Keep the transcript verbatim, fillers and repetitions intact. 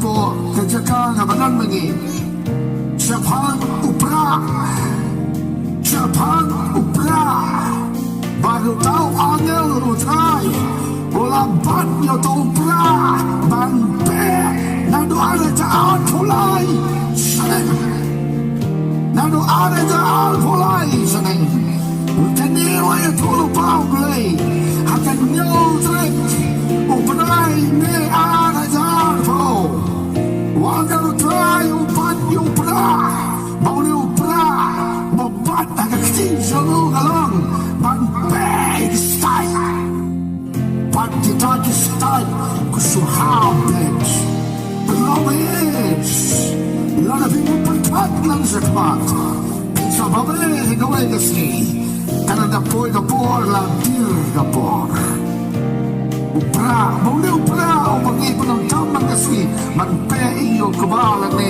Ko ka jaka nga ba don ma ngi. Shaphang u Prah. Shaphang u Prah. Bad uta u angel u Trai u la bat ïa uta u Prah ban peh naduh ar hajar arphew lai snem. Naduh ar hajar arphew lai snem. Kane ruh ïathuh lypa U Blei ha ka Hynñiew Tarik u bnai May ar hajar arphew. U angel u Trai u bat ïa u Prah, ba une u Prah ba bat ha ka kti jong u ka long ban peh ïa ki stad. Bad kita ki stad ki shu hap beit. Pynlong ïa ki. Lada phi pyrkhat lang shakhmat, phin sa bam ïa kawei ka sngi. Ka la dep poi ka por, la dier ka por. U Prah, ba une u Prah uba ngi pyndonkam man ka sngi ban peh ïa u kba lane